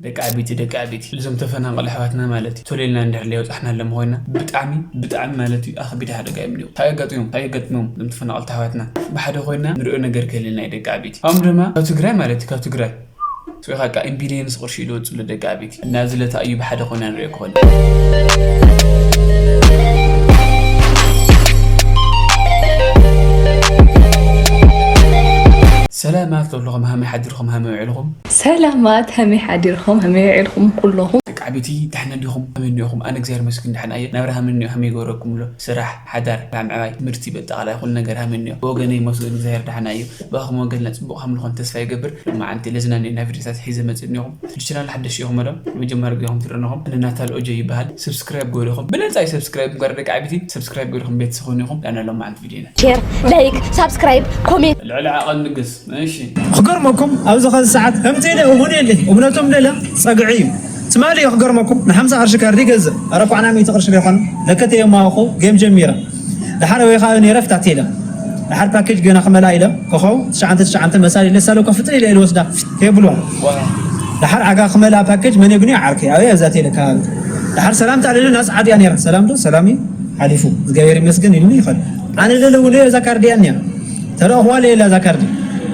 ደቂ ዓበይቲ ደቂ ዓበይቲ እዞም ተፈናቐሉ ኣሕዋትና ማለት እዩ። ቶሌልና እንድሕር ለይወፃሕናሎም ኮይና ብጣዕሚ ብጣዕሚ ማለት እዩ ኣኽቢድ ሓደጋ እዮም እኒኦ። እንታይ የጋጥሞም እንታይ የጋጥሞም እዞም ተፈናቐልቲ ኣሕዋትና? ብሓደ ኮይና ንሪኦ ነገር ክህልልና እዩ ደቂ ዓበይቲ። ኣም ድማ ካብ ትግራይ ማለት እዩ ካብ ትግራይ ስዊኻ ቃ ኢምቢሊየንስ ቅርሺ ኢሉ ወፅሉ ደቂ ዓበይቲ። እና ዝለታ እዩ ብሓደ ኮይና ንሪኦ ክኾን። ሰላማት ከብልኹም ሃመይ ሓዲርኹም ሃመይ ውዕልኹም። ሰላማት ሃመይ ሓዲርኹም ሃመይ ውዕልኹም ኩለኹም። ደቂ ዓበይቲ ደሕና ዲኹም ሃመይ እኒኦኹም? ኣነ እግዚኣብሔር መስግን ደሕና እየ። ናብራ ሃመይ እኒኦ ሃመይ ይገበረኩም ኣሎ። ስራሕ ሓዳር ምዕባይ ትምህርቲ በጠቓላይ ኩሉ ነገር ሃመይ እኒኦ። ብወገነይ መስግን እግዚኣብሔር ደሕና እዩ። ብኣኹም ወገን ጽቡቕ ሃምልኾን ተስፋ ይገብር። ሎማዓንቲ ለዝናኒ ናይ ቪድዮታት ሒዘ መጽእ እኒኦኹም። ንቻናል ሓደሽ ኢኹም ዶ? ንመጀመሪ ግዜኹም ትርእንኹም። ኣነ ናታል ኦጆ ይበሃል። ሰብስክራይብ ገበሪኹም። ብነጻ እዩ ሰብስክራይብ ምግባር ደቂ ዓበይቲ። ሰብስክራይብ ገበሪኹም ቤተሰብ ኹኑ ኢኹም። ዳና ሎማዓንቲ ቪድዮና። ሸር፣ ላይክ፣ ሳብስክራይብ፣ ኮሜንት። ልዕሊ ዓቐን ንግስ። እሺ። ክገርመኩም ኣብዚ ኸዚ ሰዓት ከምቲ ኢለ እውን የለ እውነቶም ደለ ጸግዒ እዩ። ትማሊ እዩ ክገርመኩም ንሓምሳ ቅርሺ ካርዲ ይገዝእ። ኣረ ኳዕና ሚእቲ ቅርሺ ዘይኮነ ለከተ የማኹ ጌም ጀሚረ። ደሓር ወይ ከዓ ነይረ ፍታት ኢለ። ደሓር ፓኬጅ ገና ክመልኣ ኢለ ኮኸው ትሽዓንተ ትሽዓንተ መሳል ኢለ ሳለኮ ፍጥር ኢለ ኢለ ወስዳ የብሎ። ደሓር ዓጋ ክመልኣ ፓኬጅ መን የግንዮ ዓርከይ ኣበይ ኣብዛ ቴለ ከባቢ። ደሓር ሰላምታ ልልና ጻዕድ እያ ነይራ። ሰላም ዶ ሰላም እዩ ሓሊፉ እግዚኣብሔር ይመስገን ኢሉኒ ይኸድ። ኣነ ለለውለ እዛ ካርድ እያ እኒያ ተረኽዋ ለየላ እዛ ካርድ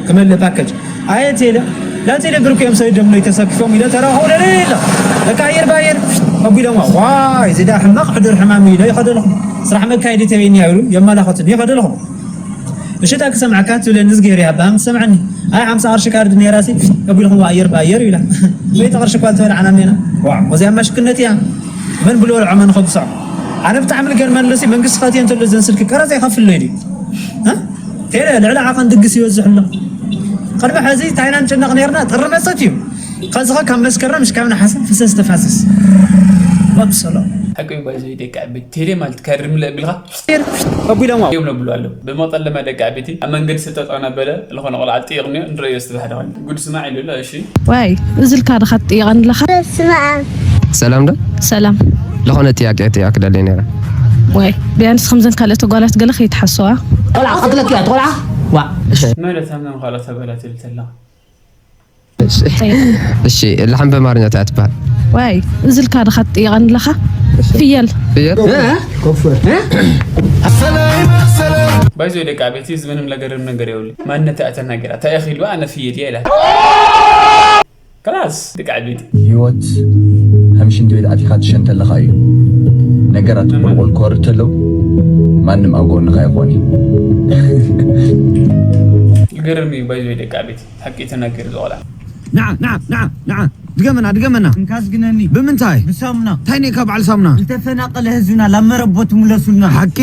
ክመልእ ፓኬጅ ኣየ ቴለ ላቴለ ብርኩ እዮም ሰይዶም ለይ ተሰኪፎም ኢለ ተረኽቡ ለለ የለ ለካ ኣየር ባየር ኣቢሎምዋ ዋይ እዚ ዳ ሕማቕ ሕዱር ሕማም ኢለ ይኸደልኹም ስራሕ መካየዲ ተበይኒ ይብሉ የመላኸቱኒ ይኸደልኹም። እሽታ ክሰምዓካ ትብለኒ ዝገይር እያ ባም ትሰምዐኒ። ኣይ ሓምሳ ቅርሺ ካርድ ነይራ ሲ ኣቢልኹም ኣየር ብኣየር እዩ ኢላ። በይቲ ቅርሺ እኳ ዝተበልዓና ሜና። ዋው እዚኣ ማሽክነት እያ። መን ብልበልዖ መን ኸብሶ። ኣነ ብጣዕሚ ልገርመኒ ሲ መንግስቲ ከትዮ እንተሎ ዘን ስልኪ ቀረፅ ይኸፍል ዶ ድዩ? እ? ቴለ ልዕሊ ዓቐን ድግስ ይበዝሕ ኣሎ። ቅድሚ ሕዚ ታይና ንጭነቕ ነይርና ጥሪ መፀት እዩ። ከዚ ኸ ካብ መስከረም እስካብ ነሓሰ ፍሰስ ተፋሰስ። ወብሰሎ። ሓቂ እዩ ባይዘይ ደቂ ዓበይቲ ቴሌ ማለት ካርድ ምለእ ቢልካ ኣቢሎምዋ እዮም ነብሉ ኣለዉ። ብመጠለማ ደቂ ዓበይቲ ኣብ መንገዲ ዝተጠቕጠቐ በለ ዝኾነ ቆልዓ ጥይቕ እኒኦ ንርእዮ ዝተባህለ ኮይኑ ጉድ ስማዕ ኢሉ ኣሎ። እሺ። ዋይ እዝልካ ድኻ ትጥይቐኒ ኣለኻ? በስመ ኣብ። ሰላም ዶ? ሰላም። ለኾነ ጥያቄ ጥያቄ ደለይ ነይረ። ዋይ ቢያንስ ከምዘን ካልኦት ጓላት ገለ ከይትሓስዋ። ቆልዓ ቀትለኪ እያ ቆልዓ። ዋ። ማለት ሃምናም ካልኦት ኣባላት ኢሉ ተላ። እሺ። እሺ፣ ላሕም በማርኛ እንታይ ትበሃል? ዋይ እዝልካ ድኻ ትጥይቐኒ ኣለኻ? ፍየል። ፍየል? እ? ኮፈር። እ? ባይዞ ደቂ ዓበይቲ እዚ ምንም ለገርም ነገር የብሉ። ማንነት እያ ተናገራ። እንታይ ኢኺ ኢልዋ ኣነ ፍየል እየ ኢላ። ከላስ ደቂ ዓበይቲ። ህይወት ከም ሽንቲ ቤት ኣቲኻ ትሸን ተለኻ እዩ። ነገራት ቁልቁል ክወርድ ተለው ማንም ኣብ ጎንኻ ይኾን እዩ። ይገርም እዩ ባይዞ ደቂ ዓበይቲ። ሓቂ ተናገር ዝቆላ። ንዓ ንዓ ንዓ ንዓ ድገመና ድገመና። እንካስ ግነኒ። ብምንታይ? ብሳሙና። እንታይ ነካ በዓል ሳሙና? ዝተፈናቀለ ህዝብና ላብ መረቦ ትምለሱልና። ሓቂ።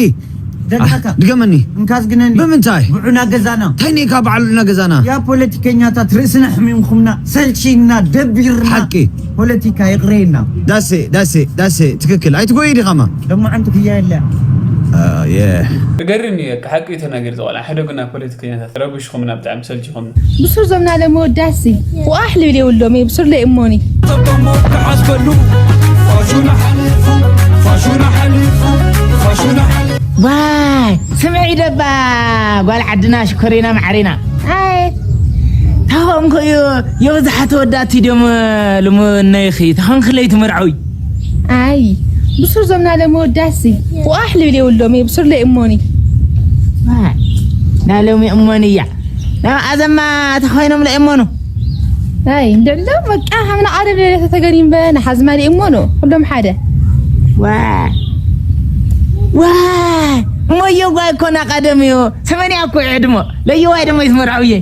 ደጋካ። ድገመኒ። እንካስ ግነኒ። ብምንታይ? ብዑና ገዛና። እንታይ ነካ በዓል ዑና ገዛና? ያ ፖለቲከኛታት ርእስና ሕሚምኩምና ሰልቺና ደቢርና። ሓቂ። ፖለቲካ ይቕረየና። ዳሴ ዳሴ ዳሴ ትክክል ኣይትጎይ ዲኻማ። ደሞ ሓንቲ ክያ የለ። አ፣ የ። ገርም እዩ ሓቂ ተናገር ዝቆላ። ሕደጉና ፖለቲከኛታት ረብሽኹምና ብጣዕሚ ሰልችኹምና። ብሱር ዞምና ለመወዳሲ ዋሕ ልብል የብሎም እየ ብሱር ለእሞኒ። ፋሹና ሓሊፉ ፋሹና ሓሊፉ ፋሹና ሓሊፉ። ዋይ ስምዒ ደባ ጓል ዓድና ሽኮሪና ማዓሪና። ኣይ ታኾንኩ እዩ። የብዝሓ ተወዳእቲ ድዮም ልምነይኺ ታኾንክ ለይቲ መርዓዊ። ኣይ ብሱር ዞምና ለመወዳሲ ዋሕ ልብል የብሎም እየ ብሱር ለእሞኒ። ናሎም ይእመኑ እያ። ናብ ኣዘማ ተኾይኖም ለእመኑ። ኣይ እንድዕሎም በቃ ሃምና ዓረብ ለለ ተተገሪምበ ንሓዝማ ለእመኑ። ኩሎም ሓደ። ዋ ዋ እሞዮ ጓ እኮ ናቀደም እዩ። ሰመንያ እኮ ዕድሞ ለይዋይ ደሞ ይትመርዓውየ።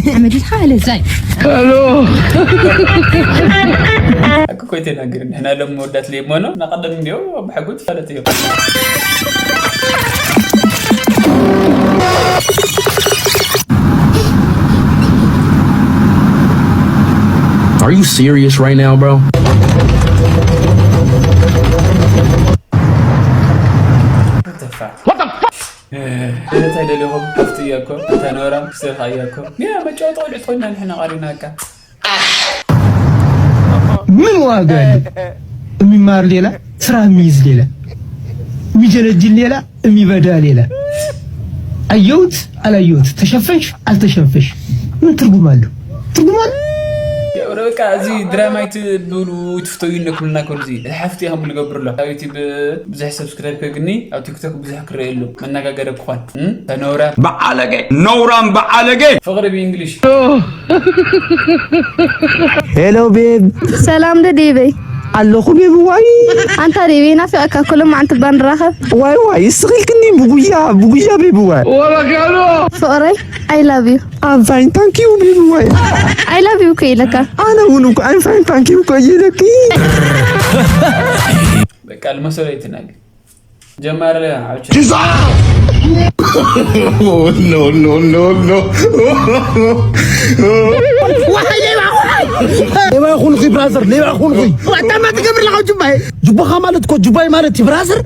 ሓመድ ኢልካ ኣለዛይ። ሄሎ። ሓቂ እኮ ኣይተናገርን። ንሕና ሎም መወዳት ለይሞኖ ናቀደም እንዲዮ ብሓጎት ፈለጥ እዮም። Are you serious right now, bro? What the fuck? እንታይ ደሊኹም? ሓፍቲ እያ እኮ፣ እታ ነውራም ክስተርካ እያ እኮ። ያ መጫወቲ ቆልዑት ኮይና ንሕና ቃሪናካ። ምን ዋጋ አለው? የሚማር ሌላ፣ ስራ የሚይዝ ሌላ፣ የሚጀነጅን ሌላ፣ የሚበዳ ሌላ። አየሁት አላየሁት፣ ተሸፈንሽ አልተሸፈንሽ ምን ትርጉም አለው? ትርጉም አለው? ወረ በቃ እዚ ድራማ ኣይትብሉ፣ ትፍተዩ ኣለኩም እና። ከምዚ እቲ ሓፍቲ ከም ልገብር ኣሎ ኣብ ዩቲብ ብዙሕ ሰብስክራይብ ከግኒ፣ ኣብ ቲክቶክ ብዙሕ ክረአ ኣሎ። መነጋገሪ ክኾን ተነውራ በዓለገ ነውራም በዓለገ። ፍቕሪ ብእንግሊሽ። ሄሎ ቤብ። ሰላም ዶ ዴበይ? ኣለኹ ቤብ። ዋይ ኣንታ ዴበይ ናፊቐካ፣ ኩሎም መዓልቲ እባ ንራኸብ። ዋይ ዋይ እስኺልክኒ ብጉያ ብጉያ ቤብ። ዋይ ፍቕረይ፣ I love you። I'm fine thank you ቤብ። ዋይ I love you እኮ ኢለካ። ኣነ እውን እኮ I'm fine thank you እኮ እየ ኢለኪ። በቃ ልመሰሎ ይትናገር ጀማሪ ዓውቸ። ሌባ ይኹንኺ ብራዘር፣ ሌባ ይኹንኺ። ዋጣማ ትገብር ለኻ ጁባይ። ጁባኻ ማለት እኮ ጁባይ ማለት እዩ ብራዘር።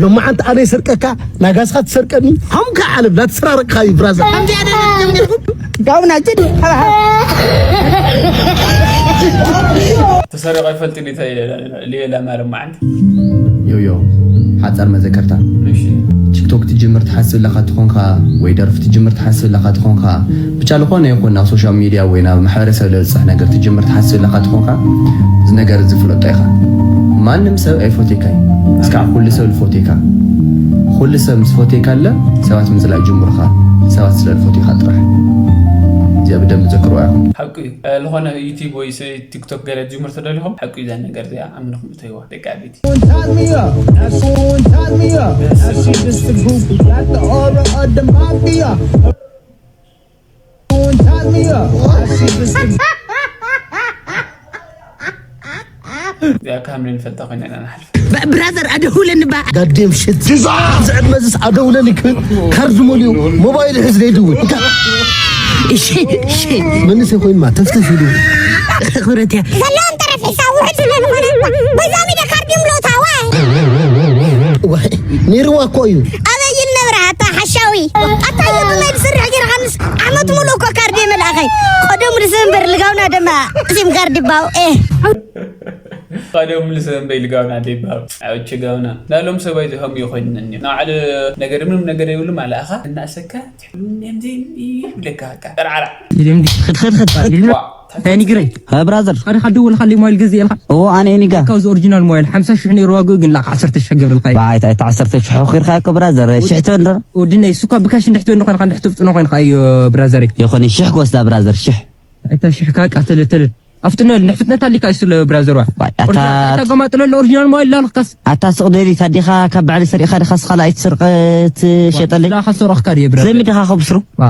ሎማዓንቲ ኣነ ይሰርቀካ፣ ናጋስኻ ትሰርቀኒ። ሃምካ ዓለም ላትሰራረቅካ እዩ ብራዘር። ከምዚ ኣደረግኩም ኔርኩም። ጋውና ጭድ። ተሰሪቑ ኣይፈልጥን እዩ፣ እንታይ ኢለ፣ ኢለ፣ ኢለ፣ ኢለ፣ ማለም መዓልቲ። ዮዮ ሓፃር መዘከርታ ቲክቶክ ትጅምር ትሓስብ ኣለካ ትኾንካ ወይ ደርፊ ትጅምር ትሓስብ ኣለካ ትኾንካ ብቻ ልኾነ ይኹን ናብ ሶሻል ሚድያ ወይ ናብ ማሕበረሰብ ለብፅሕ ነገር ትጅምር ትሓስብ ኣለካ ትኾንካ እዚ ነገር እዚ ፍለጦ ኢኻ ማንም ሰብ ኣይፎቴካ እዩ እስካዕ ኩሉ ሰብ ልፎቴካ ኩሉ ሰብ ምስ ፎቴካ ኣለ ሰባት ምፅላእ ጅምሩኻ ሰባት ስለ ልፎቴካ ጥራሕ እዚኣ ብደንብ ዘክርዋ ኢኹም ሓቂ እዩ ልኾነ ዩቲብ ወይ ቲክቶክ ገለ ትጅምር ተደሊኹም ሓቂ እዩ እዛ ነገር እዚኣ ኣምንኹም እተይዋ ደቂ ዓበይቲ Someone tied me up. Now someone tied me up. Now she just a groupie. Got the aura of the mafia. Someone tied me up. Now she just a እዚኣ ካብ ንፈልጣ ኮይና ኢና ንሓልፍ ብራዘር ኣደውለኒ ባ ጋዴም ሽት ዝዕድ መዝስ ኣደውለኒ ካርድ ሞልዩ ሞባይል ሕዝ ዘይድውል እሺ እሺ መንሰ ኮይንማ ተፍተፍ ኢሉ ክብረት እያ ዘለዎም ጠረፍ ሒሳ ውሕድ ዝበል ኾነ በዛ ሚደ ካርድ ይምልኡታ ዋይ ነይርዋ እኮ እዩ ኣበይ ይነብራ ኣታ ሓሻዊ ኣታ የብመይ ብስርሕ ገይርካ ምስ ዓመት ሙሉ እኮ ካርድ ይመልኣኸይ ቀደሙ ንስንበር ልጋውና ደማ ሲም ካርድ ይባው ኤ ቀደም ልሰንበይ ልጋውና ደይባብ ኣውች ጋውና ናሎም ሰባይ ዝሃሙ ይኮይንኒ ናዓል ነገር ምንም ነገር የብሉ ማለኣኻ እናእሰካ ትሕምኔምዚ ይብለካ ካ ጠርዓራ ይልምዲ ኽድኽድኽድ ይልምዲ እንታይ ንግረይ ሀ ብራዘር ሓደ ካብ ደወልካለይ ሞባይል ገዚኤልካ እዎ ኣነ እየ ኒጋ ካብዚ ኦሪጂናል ሞባይል ሓምሳ ሽሕ ነይሩ ዋግኡ ግን ላካ ዓሰርተ ሽሕ ገብርልካ እዩ ባይታ እቲ ዓሰርተ ሽሕ ኺርካ እኮ ብራዘር ሽሕ ትበል ዶ ወድነይ እሱ እኳ ብካሽ እንድሕትበኒ ኮይንካ እንድሕትፍጥኖ ኮይንካ እዩ ብራዘር ይኾን ሽሕ ክወስዳ ብራዘር ሽሕ እታ ሽሕካ ቃ ተለተለ ኣፍጥነል ንሕፍጥነት ኣሊካ ይስለ ብራዘር ዋ ዋይ፣ ኣታ- ኣታ ገማጥለለ ኦሪጂናል ሞባይል ላልክካስ ኣታ ሱቕ ደሊት ኣዲኻ ካብ ባዕሊ ሰሪቕኻ ዲኻ ስኻ ኣይትስርቕ ትሸጠለይ ላ ከሰረኽካ ድየ ብራዘር ዘሚ ዲኻ ከብስሩ ዋ፣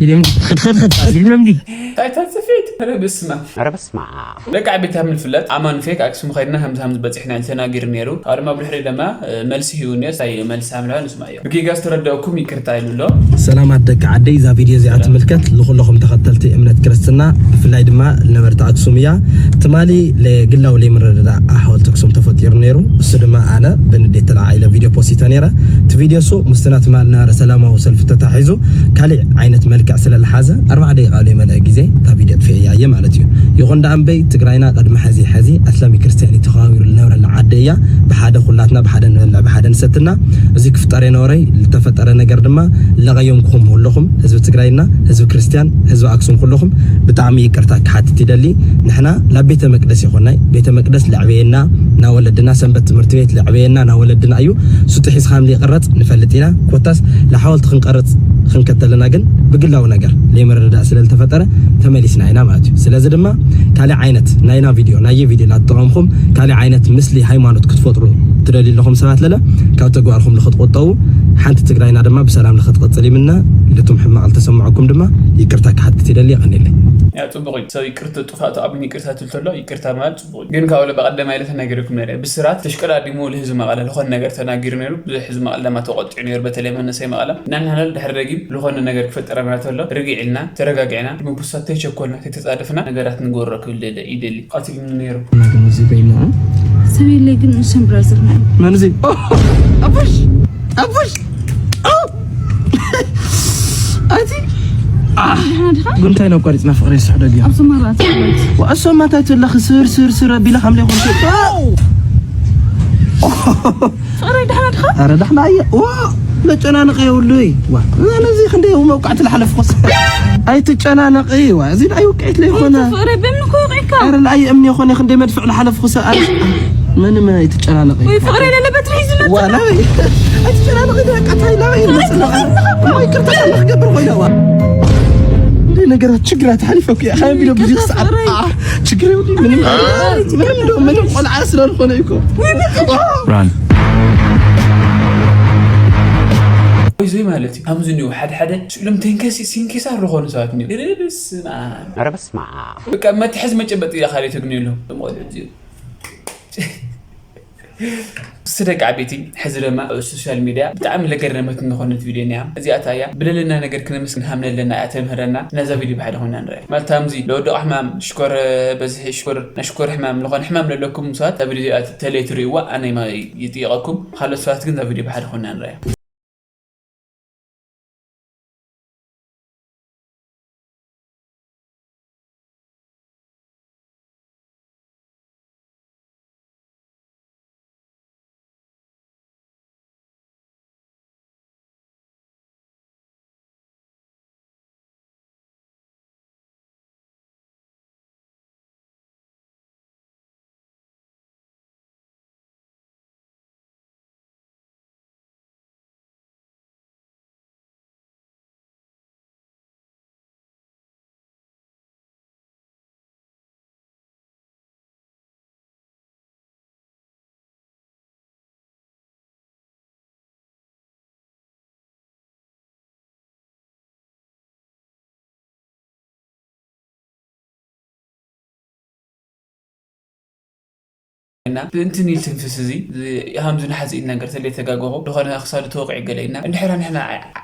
ይልምዲ፣ ኽድኽድኽድ ይልምዲ እንታይ ተጽፊት ረ ብስማ ኧረ በስመ ኣብ ደቂ ዓበይቲ ከም ንፍለጥ ኣማን ፌክ ኣክሱም ኸይድና ከምዚ ከምዚ በፂሕና ኢሉ ተናጊሩ ነይሩ ካብኡ ድማ ብድሕሪ ድማ መልሲ ሂቡ እኒኦ እንታይ እዩ መልሲ ኣምላኽ ንስማ እዩ ብጌጋ ዝተረዳእኩም ይቅርታ ኢሉ ኣሎ ሰላማት ደቂ ዓደይ እዛ ቪድዮ እዚኣ ትምልከት ንኩለኹም ተኸተልቲ እምነት ክርስትና ብፍላይ ድማ ለነበርቲ ኣክሱም እያ ትማሊ ለግላዊ ለይምርድዳእ ኣሕዋልቲ ኣክሱም ተፈጢሩ ነይሩ እሱ ድማ ኣነ ብንዴት ተለዓ ኢለ ቪድዮ ፖስተ ነይረ እቲ ቪድዮ እሱ ምስትና ትማልና ሰላማዊ ሰልፊ ተታሒዙ ካሊእ ዓይነት መልክዕ ስለ ዝሓዘ ኣርባዓ ደቂቃ ዘይመልአ ግዜ እታ ቪድዮ ኣጥፊኤያ እየ ማለት እዩ። ይኹን ደኣ እምበይ ትግራይና ቅድሚ ሕዚ ሕዚ ኣስላሚ ክርስትያን እዩ ተኸባቢሩ ዝነብረላ ዓዲ እያ። ብሓደ ኩላትና ብሓደ ንበልዕ ብሓደ ንሰትና። እዚ ክፍጠር የነበረይ ዝተፈጠረ ነገር ድማ ለቐዮምኩም ኩልኹም ህዝቢ ትግራይና ህዝቢ ክርስትያን ህዝቢ ኣክሱም ኩልኹም ብጣዕሚ ይቅርታ ክሓትት ይደሊ። ንሕና ናብ ቤተ መቅደስ ይኹናይ ቤተ መቅደስ ለዕበየና ናወለድና ሰንበት ትምህርቲ ቤት ለዕበየና ናወለድና እዩ። ሱጢ ሒዝካ ከም ዘይቅረጽ ንፈልጥ ኢና። ኮታስ ንሓወልቲ ክንቀርጽ ክንከተልና ግን ብግላዊ ነገር ለይምርድዳእ ስለ ዝተፈጠረ ተመሊስና ኢና ማለት እዩ። ስለዚ ድማ ካልእ ዓይነት ናይና ቪድዮ ናየ ቪድዮ እናተጠቐምኩም ካልእ ዓይነት ምስሊ ሃይማኖት ክትፈጥሩ ትደልዩ ኣለኹም ሰባት ለለ ካብ ተግባርኩም ንክትቆጠቡ ሓንቲ ትግራይና ድማ ብሰላም ንክትቕፅል ይምነ። ልቱም ሕማቕ ዝተሰማዕኩም ድማ ይቅርታ ክሓትት ይደሊ። የቐንየለይ። ያው ጽቡቕ እዩ። ሰብ ይቅርታ ጥፋቱ ኣብ ይቅርታ ትብል ተሎ ይቅርታ ማለት ግን ካብ በቀደማይ ዕለት ተናጊረኩም ነረ ብስራት ተሽቀዳዲሙ ልህዝቢ መቐለ ልኾነ ነገር ተናጊሩ ነይሩ ብዙሕ ህዝቢ መቐለ ድማ ተቆጢዑ ነይሩ በተለይ መንእሰይ መቐለ እና ንሕና ድሕሪ ደጊም ልኾነ ነገር ክፈጠረና ተሎ ርግዕ ኢልና ተረጋጊዕና ምብሳት ተይቸኮልና ተይተፃደፍና ነገራት ንገብሮ ክብል ደለ ይደሊ ቀትልኒ ነይሩ ሰብ የለይ ግን ንስም ብራዘር መን እዚ ጠፉሽ ጠፉሽ ኣቲ ጉንታይ ናብ ቆሪፅና ፍቅሪ ይስሕዶ ድዮ ኣብዞም ኣርባዕተ ሰባት ወኣሶም ማታይ ትብላ ክስር ስር ስር ኣቢላ ከም ዘይኮንኩ ፍቅረይ ድሓና ድኻ ኣረ ዳሕና እየ ዋ መጨናነቀ የብሉይ ዋ ነዚ ክንደይ መውቃዕቲ ዝሓለፍኩስ ኣይትጨናነቂ ዋ፣ እዚ ንኣይ ውቅዒት ለይኮነ። ፍቕሪ ብእምኒ ክወቕዕካ። ኣረ ንኣይ እምኒ ይኾነ ክንደይ መድፍዕ ዝሓለፍኩ ሰኣል። ምንም ኣይትጨናነቂ። ወይ ፍቕሪ ለለ በትሪ ሒዙ መጥቶ። ዋላ ኣይትጨናነቂ፣ ደቃ ታይ ላ ይመስል። ወይ ቅርታ ክገብር ኮይና ዋ። እንደ ነገራት ችግራት ሓሊፈኩ እያ። ካብ ቢሎ ብዙ ሰዓት። ይቅርታ ፍቕረይ። አ፣ ችግር የብሉን፣ ምንም ምንም ዶ ምንም ቆልዓ ስለልኾነ እኮ። Run. ወይ ዞይ ማለት እዩ። ከምዚ እንዲሁ ሓደ ሓደ ስእሎም ተንከሲ ሲንኪሳር ዝኾኑ ሰባት እንዲሁ። ርብስና። ኧረ በስመ ኣብ። በቃ መትሐዚ መጨበጢ ኢኻ ዘይተግንየሎም። እሞ እዚ ስደቂ ዓበይቲ፣ ሕዚ ድማ ኣብ ሶሻል ሚድያ ብጣዕሚ ለገረመት ዝኾነት ቪድዮ እያ። እዚኣታ እያ። ብለለና ነገር ክነመስግን ሃምነለና እያ ተምህረና። ነዛ ቪድዮ ብሓደ ኮይና ንርኣያ። ማለት ታምዚ ለወደቑ ሕማም፣ ሽኮር በዝሒ ሽኮር፣ ናይ ሽኮር ሕማም፣ ዝኾነ ሕማም ለለኩም ሰባት እዛ ቪድዮ እዚኣ ተለይ ትርእይዋ፣ ኣነ ይማ-፣ ይጥይቐኩም። ካልኦት ሰባት ግን እዛ ቪድዮ ብሓደ ኮይና ንርኣያ። እና ብእንትን ኢል ትንፍስ እዚ፣ እዚ ሃምዚ ንሓዚ ኢድ ነገር ተለይ ተጋገኹ፣ ዝኾነ ክሳዱ ተወቂዑ ገለ ኢና። እንድሕራ ንሕና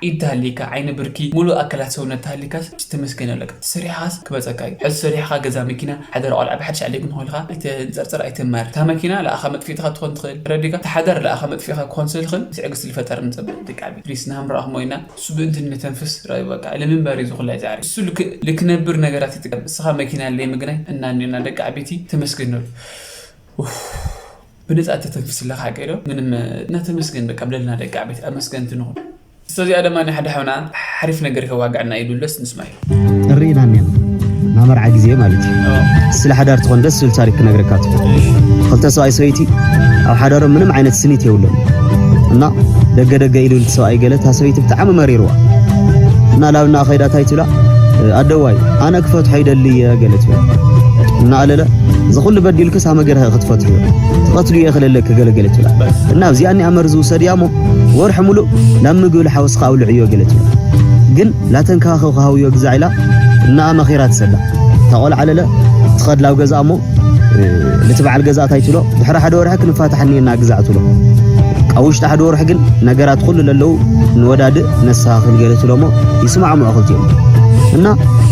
ኢድ ተሃሊካ፣ ዓይኒ ብርኪ፣ ሙሉእ ኣካላት ሰውነት ተሃሊካስ፣ ተመስገን ኣለካ። ተሰሪሕኻስ ክመጸካ እዩ። ሕዚ ሰሪሕኻ ገዛ መኪና፣ ሓደር ቆልዓ ብሓድሽ ዓሊኩም ኾልካ፣ ኣይተንጸርጽር፣ ኣይተማር። እታ መኪና ለኣኻ መጥፊእትኻ ትኾን ትኽእል። ተረዲካ፣ እታ ሓዳር ለኣኻ መጥፊእኻ ክኾን ስለ ትኽእል፣ ትዕግስቲ ዝፈጠር ንጸበ ደቂ ዓቢ። ፕሊስ፣ ንሃም ረኣኹሞ ኢና። እሱ ብእንትን ንተንፍስ፣ ረኣዩ በቃ፣ ለምንባር እዩ ዝኹላይ ዛዕሪ። እሱ ልክ-፣ ልክነብር ነገራት ይጥቀም። እስኻ መኪና ለይ ምግናይ፣ እና እኒና ደቂ ዓቢቲ፣ ተመስገን ነሉ። ኡፍ፣ ብነጻ ተተንፍስ ኣለኻ ሓቀይ ዶ? ምንም፣ እና ተመስገን በቃ፣ ብለልና ደቂ ዓቢቲ፣ ኣመስገንቲ ንኹን። እዚኣ ድማ ናይ ሓደ ሓውና ሓሪፍ ነገር ከዋግዐና ኢሉ ለስ ንስማይ። ጥሪ ኢና እኒና። ናይ መርዓ ግዜ ማለት እዩ። ስለ ሓዳር ትኾን ደስ ዝብል ታሪክ ክነግረካ ትኾን። ክልተ ሰብኣይ ሰበይቲ ኣብ ሓዳሮም ምንም ዓይነት ስኒት የብሎም። እና ደገ ደገ ኢሉ እቲ ሰብኣይ ገለ እታ ሰበይቲ ብጣዕሚ መሪርዋ። እና ላብና ከይዳ እንታይ ትብላ? "ኣደዋይ፣ ኣነ ክፈትሖ ይደሊ እየ" ገለ ትብል። እና ኣለለ፣ "እዚ ኩሉ በዲልክስ ኣመ ገርሀ ክትፈትሑ? ትቐትሉ እየ ክለለክ" ገለ ገለ ትብላ። እና ኣብዚኣ እኒኣ መርዚ ውሰድያ እሞ ወርሒ ሙሉእ ናብ ምግቢ ልሓወስካ ኣውልዕዮ ገለ ትብላ። ግን ላተንከባኸብ ክሃውዮ ግዛዕ ኢላ እና መኺራ ትሰዳ። እታ ቆልዓ ለለ ትኸድ ላብ ገዛ እሞ፣ እ፣ ነቲ በዓል ገዛ እንታይ ትብሎ፣ "ድሕሪ ሓደ ወርሒ ክንፋታሕ እኒኤና ግዛዕ" ትብሎ። ኣብ ውሽጢ ሓደ ወርሒ ግን ነገራት ኩሉ ለለዉ ንወዳድእ ነስተኻኽል ገለ ትብሎ እሞ ይስማዕምዑ ክልቲኦም። እና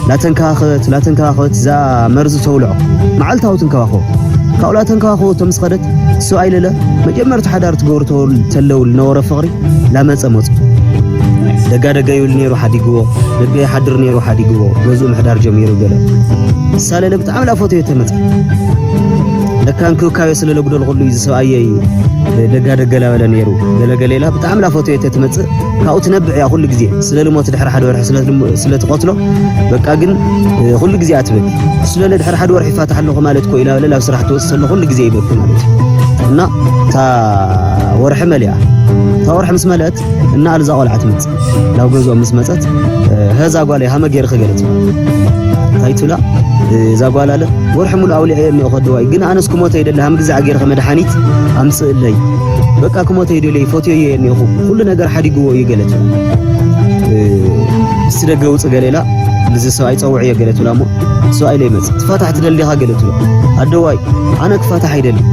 ላተንከባኸበት፣ ላተንከባኸበት እዛ መርዚ ተውልዖ። መዓልታዊ ትንከባኸቦ። ካብኡ ላተንከባኸበቶ ምስ ኸደት፣ ሰብኣይ ለለ መጀመርታ ሓዳር ትገብሩ ተወል-፣ ተለዉ ልነበረ ፍቕሪ ላመጸ መጹ። ደጋ ደጋ ይብል ነይሩ ሓዲግዎ፣ ደገ ይሓድር ነይሩ ሓዲግዎ፣ ገዝኡ ምሕዳር ጀሚሩ ገለ። ንሳ ለለ ብጣዕሚ ላፈትዮ ተመጸ። ለካ እንክብካቤ ስለ ለጉደልኩሉ እዩ ዝሰብኣየይ ደጋ ደገ ላበለ ነይሩ። ገለ ገለ ኢላ ብጣዕሚ ላፈትዮ ተትመጽእ፣ ካብኡ ትነብዕ እያ ኩሉ ግዜ። ስለ ልሞት ድሕሪ ሓደ ወርሒ ስለ ልሞ-፣ ስለ ትቐትሎ፣ በቃ ግን፣ እ፣ ኩሉ ግዜ እያ ትብል። ስለ ለድሕሪ ሓደ ወርሒ ይፋታሕ ኣለኹ ማለት እኮ ኢላ በለ ላብ ስራሕ ትወጽእ ዘሎ ኩሉ ግዜ ይበኪ ማለት እዩ። እና እታ ወርሒ መሊኣ። እታ ወርሒ ምስ መለአት፣ እና ኣልዛ ቆልዓ ትመጽእ። ናብ ገዝኦም ምስ መጸት፣ እ፣ "ሀዛ ጓለይ ሃመ ገይርኺ" ገለት። እንታይ ትብላ? እ፣ እዛ ጓል ኣለ፣ "ወርሒ ሙሉእ ኣውሊዐዮ እኒኦ ከደዋይ፣ ግን ኣነስ ክሞተ ይደሊ፣ ሃም ግዛዕ ገይርኺ መድሓኒት ኣምጽእለይ። በቃ ክሞተ ይደሊ፣ ፈትዮ እየ እኒኦኹ፣ ኩሉ ነገር ሓዲግዎ እዩ" ገለት። እ፣ "እስቲ ደገ ውጽእ" ገለ ኢላ፣ "ንዚ ሰብኣይ ጸውዕዮ" ገለት ትብላ እሞ፣ ሰብኣይ ለይመጽእ፣ "ትፋታሕ ትደሊ ዲኻ?" ገለት ትብሎ። ኣደዋይ፣ ኣነ ክፋታሕ ኣይደልን።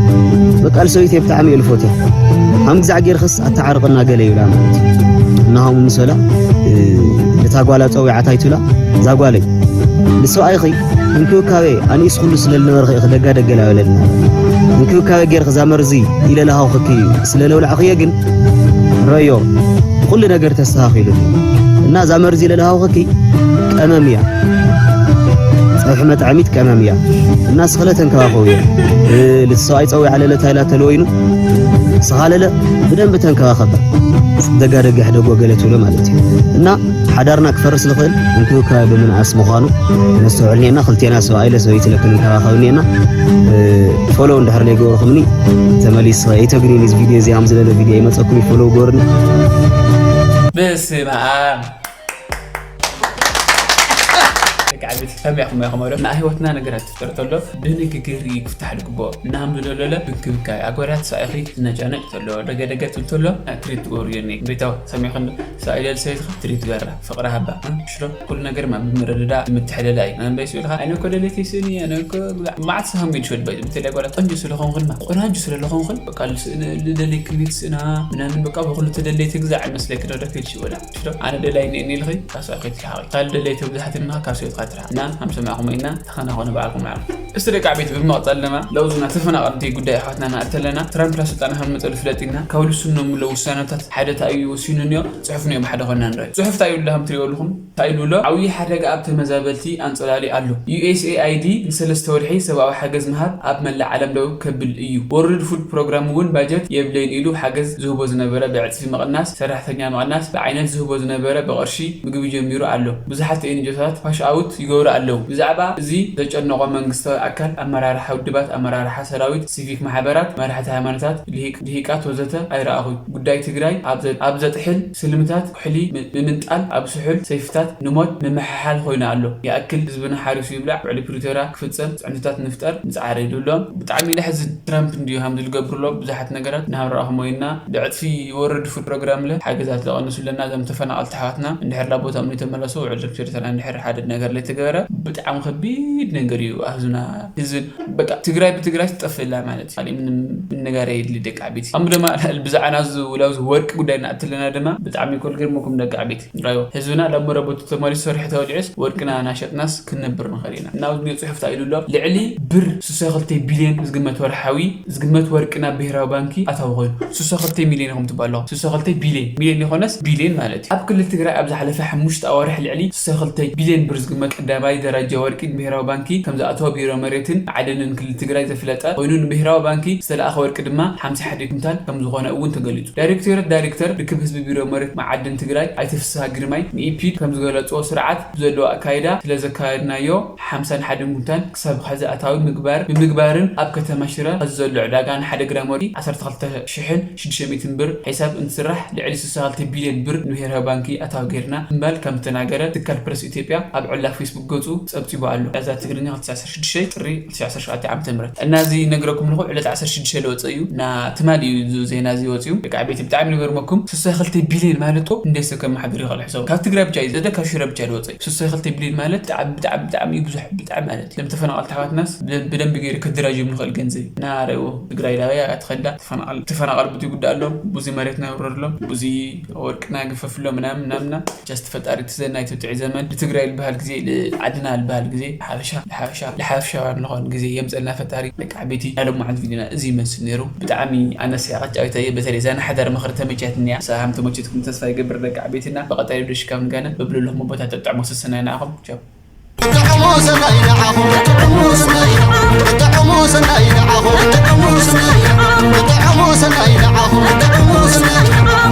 በቃ ልሰበይተይ ብጣዕሚ እየ ልፎትያ። ሃም ግዛዕ ጌርክስ ኣተዓርቕና ገለ ይብላ ማለት እዩ። እናሃሙ ምስ በላ፣ እ፣ ነታ ጓላ ጸዊዓታ ኣይትብላ፣ "እዛ ጓለይ፣ ንሰብኣይኺ እንክብካቤ ኣንኢስ ኩሉ ስለ ልነበርኺ ኢኺ ደጋ ደገ ላበለልና። እንክብካቤ ጌርኪ እዛ መርዚ ኢለ ልሃውኽኪ ስለ ለውላዕኽዮ ግን ረዮ፣ ኩሉ ነገር ተስተኻኺሉ። እና እዛ መርዚ ኢለ ልሃውኽኪ ቀመም እያ። ኣውሒ መጥዓሚት ቀመም እያ እና ስኸለ ተንከባኸቡ እየ። ልቲ ሰብኣይ ጸዊዓ ለለ ታይላ ተለወይኑ ስኻ ለለ ብደንብ ተንከባኸባ። ደጋ ደጋ ሕደጎ ገለ ትብሎ ማለት እዩ። እና ሓዳርና ክፈርስ ዝኽእል እንክብካቤ ብምንኣስ ምዃኑ ነስተውዕል እኒአና። ክልቴና ሰብኣይ ለሰበይቲ ለክንንከባኸብ እኒአና። ፎሎው እንድሕር ዘይገበርኩምኒ ተመሊስ ኣይተግኒን። እዚ ቪድዮ እዚ ኣም ዝለለ ቪድዮ ይመፀኩም ፎሎው ገበርኒ። በስመ ኣብ። ደቂ ዓበይቲ ሰሚዕኹም ኢኹም ዶ? ናይ ህይወትና ነገራት ክፍጠር ተሎ ብንግግር እዩ ክፍታሕ ዝግብኦ። እናሃም ዝደለለ ብንክብካይ ኣጎራት ሰኣይኺ ትነጫነጭ ተሎ ደገደገ ትብል ተሎ ትሪት ትገብሩ እዮኒ። ቤታው ሰሚዕኹም ዶ? ሰኣይ ለል ሰበይትኻ ትሪት ገራ ፍቕሪ ሃባ ሽሮ ኩሉ ነገር ማ ብምረድዳ ብምትሕልላ እዩ። ኣንበይ ስብልኻ ኣነ እኮ ደለይቲ ስእኒ ኣነ እኮ መዓት ሰሃም ይድፈል ባይ ብተለይ ጓላት ቆንጆ ስለኾንኩን ማ ቆናጆ ስለለኾንኩን በቃ ልስእነ ልደለይ ክልቤት ስእና ምናምን በቃ ብኩሉ ተደለይቲ ግዛዕ መስለክ ደደከች ይወዳ ሽሮ ኣነ ደላይ ነእኒ ልኸይ ካሳ ከትልሃቂ ካልእ ደለይቲ ብዙሓት ንኻ ካብ ሰበይትኻ ትርሓ እና ሃምሰማዕኹም ኢና ተኸናኾነ በዓልኩም ዓለም። እስቲ ደቂ ዓበይቲ ብምቕጻል ድማ ለውዙና ተፈናቐልቲ ጉዳይ ኣሕዋትና ንኣተለና ትራምፕ ናብ ስልጣን ከም መጸሉ ፍለጥ ኢና ካብ ልስኖም ለው ውሳነታት ሓደ እንታይ እዩ ወሲኑ እኒኦ ጽሑፍ እኒኦ ብሓደ ኮይና ንርኢ ጽሑፍ እንታይ ይብሉ ከም ትሪኦ ኣለኹም እንታይ ይብሉ ኣሎ ዓብዪ ሓደጋ ኣብ ተመዛበልቲ ኣንጸላሊ ኣሎ። ዩ ኤስ ኤ ኣይ ዲ ንሰለስተ ወርሒ ሰብኣዊ ሓገዝ ምሃብ ኣብ መላእ ዓለም ደው ከብል እዩ። ወርልድ ፉድ ፕሮግራም እውን ባጀት የብለይን ኢሉ ሓገዝ ዝህቦ ዝነበረ ብዕጽፊ ምቕናስ፣ ሰራሕተኛ ምቕናስ፣ ብዓይነት ዝህቦ ዝነበረ ብቕርሺ ምግቢ ጀሚሩ ኣሎ። ብዙሓት ኤንጂኦታት ፋሽ ኣውት ይገብሩ ኣለዉ። ብዛዕባ እዚ ዘጨነቖ መንግስታዊ ኣካል፣ ኣመራርሓ ውድባት፣ ኣመራርሓ ሰራዊት፣ ሲቪክ ማሕበራት፣ መራሕቲ ሃይማኖታት፣ ልሂቅ- ልሂቃት ወዘተ ኣይረኣኹይ። ጉዳይ ትግራይ ኣብ ዘ- ኣብ ዘጥሕል ስልምታት ኩሕሊ ም- ምምንጣል ኣብ ስሑል ሰይፍታት ንሞት ምምሕሓል ኮይኑ ኣሎ። ይኣክል ህዝብና ሓሪሱ ይብላዕ ውዕሊ ፕሪቶርያ ክፍጸም ጽዕንቶታት ንፍጠር ንጽዓር ይብሎም። ብጣዕሚ ለሕዝን ትራምፕ እንድዩ ሃም ዝልገብርሎ ብዙሓት ነገራት ንሃም ረኣኹም ወይና ብዕጽፊ ወርድ ፉድ ፕሮግራም ለ ሓገዛት ለቐንሱለና እዞም ተፈናቐልቲ ኣሕዋትና እንድሕር ናብ ቦታኦም ዘይተመለሱ ውዕል ሪፕቶሪተና እንድሕር ሓደ ነገር ለይተገበረ ብጣዕሚ ከቢድ ነገር እዩ። ኣህዝና ህዝብን በቃ ትግራይ ብትግራይ ትጠፍእላ ማለት እዩ። ካሊእ ምንም ምንጋር የድሊ ደቂ ዓበይቲ። ኣሙ ድማ ብዛዕና ላብዚ ወርቂ ጉዳይ ንኣትለና ድማ ብጣዕሚ ኮል ገርመኩም ደቂ ዓበይቲ ንራዮ ህዝብና ላብ መረቦቱ ተመሊሱ ሰሪሑ ተወሊዑስ ወርቅና ናሸጥናስ ክንነብር ንኽእል ኢና። እና ኣብዚ ጽሑፍ እንታይ ኢሉ ኣሎ? ልዕሊ ብር ስሳ ክልተ ቢልዮን ዝግመት ወርሓዊ ዝግመት ወርቂ ናብ ብሄራዊ ባንኪ ኣታዊ ኮይኑ ስሳ ክልተ ሚልዮን ኢኹም ትባል ኣለኹም። ስሳ ክልተ ቢልዮን ሚልዮን ይኾነስ ቢልዮን ማለት እዩ። ኣብ ክልል ትግራይ ኣብ ዝሓለፈ ሓሙሽተ ኣዋርሕ ልዕሊ ስሳ ክልተ ቢልዮን ብር ዝግመት ቀዳማይ ደረጃ ወርቂ ብሄራዊ ባንኪ ከም ዝኣተወ ቢሮ መሬትን ማዕድንን ክልል ትግራይ ዘፍለጠ ኮይኑ ንብሄራዊ ባንኪ ዝተለኣኸ ወርቂ ድማ ሓምሳ ሓደ ኩንታል ከም ዝኾነ እውን ተገሊጹ። ዳይሬክቶሬት ዳይሬክተር ርክብ ህዝቢ ቢሮ መሬት መዓድን ትግራይ ኣይተ ፍስሃ ግርማይ ንኢፒድ ከም ዝገለፅዎ ስርዓት ብዘለዎ ኣካይዳ ስለዘካየድናዮ ሓምሳን ሓደን ኩንታል ክሳብ ኸዚ ኣታዊ ምግባር ብምግባርን ኣብ ከተማ ሽረ ኸዚ ዘሎ ዕዳጋ ንሓደ ግራም ወርቂ ዓሰርተ ክልተ ሽሕን ሽዱሽተ ሚእትን ብር ሒሳብ እንትስራሕ ልዕሊ ስሳ ክልተ ቢልዮን ብር ንብሄራዊ ባንኪ ኣታዊ ገይርና ምባል ከም ዝተናገረ ትካል ፕረስ ኢትዮጵያ ኣብ ዕላ ፌስቡክ ገፁ ፀብፂቡ ኣሎ። ዛዛ ትግርኛ ክልተ ሺሕ ዓሰርተ ሽዱሽተ ጥሪ ክልተ ሺሕ ዓሰርተ ሸውዓተ ዓመተ ምህረት እና እዚ ነግረኩም ኣለኹ ዕለት ዓሰርተ ሽዱሽተ ለወፀ እዩ እና ትማሊ እዩ እዚ ዜና እዚ ወፂኡ ደቂ ዓበይቲ ብጣዕሚ ንገርመኩም ስሳ ክልተ ቢልዮን ማለት እኮ እንደ ሰብ ከመሓድር ይኽእል ሕሰቡ ካብ ትግራይ ብቻ እዩ ዘደ ካብ ሽረ ብቻ ለወፀ እዩ ስሳ ክልተ ቢልዮን ማለት ብጣዕሚ ብጣዕሚ ብጣዕሚ እዩ ብዙሕ ብጣዕሚ ማለት እዩ ለም ተፈናቐልቲ ኣሕዋትናስ ብደንብ- ብደንብ ገይሩ ከደራጅዮም ንኽእል ገንዘብ እዩ እና ረእዎ ትግራይ ዳበያ ትኸዳ ተፈናቐል ተፈናቐል ብዙ ይጉዳእ ኣሎም ብዙ መሬትና ይውረድሎም ብዙ ወርቅና ግፈፍሎ ምናምን ምናምና ጃስት ፈጣሪ ትዘና ኢትብትዒ ዘመን ብትግራይ ዝበሃል ግዜ ዓድና ዝበሃል ግዜ ሓበሻ ሓበሻ ሓበሻ ንኾን ግዜ የምፀልና ፈጣሪ ደቂ ዓበይቲ ያለማዓት ቪዲዮና እዚ ይመስል ነይሩ ብጣዕሚ ኣነስ ያቐጫዊተ እየ በተለይ ዛና ሓዳር ምኽሪ ተመቻትኒ እያ ሰላም ተመችትኩም ተስፋ ይገብር ደቂ ዓበይትና ብቐጣይ ቪዲዮ ሽካብ ንጋነ በብለለኹም ቦታ ተጥዕሞ ሰሰናይ ንዓኹም ቻው ጥዕሙ ሰናይ ንዓኹም ጥዕሙ ሰናይ ንዓኹም ጥዕሙ ሰናይ ጥዕሙ ሰናይ ንዓኹም ጥዕሙ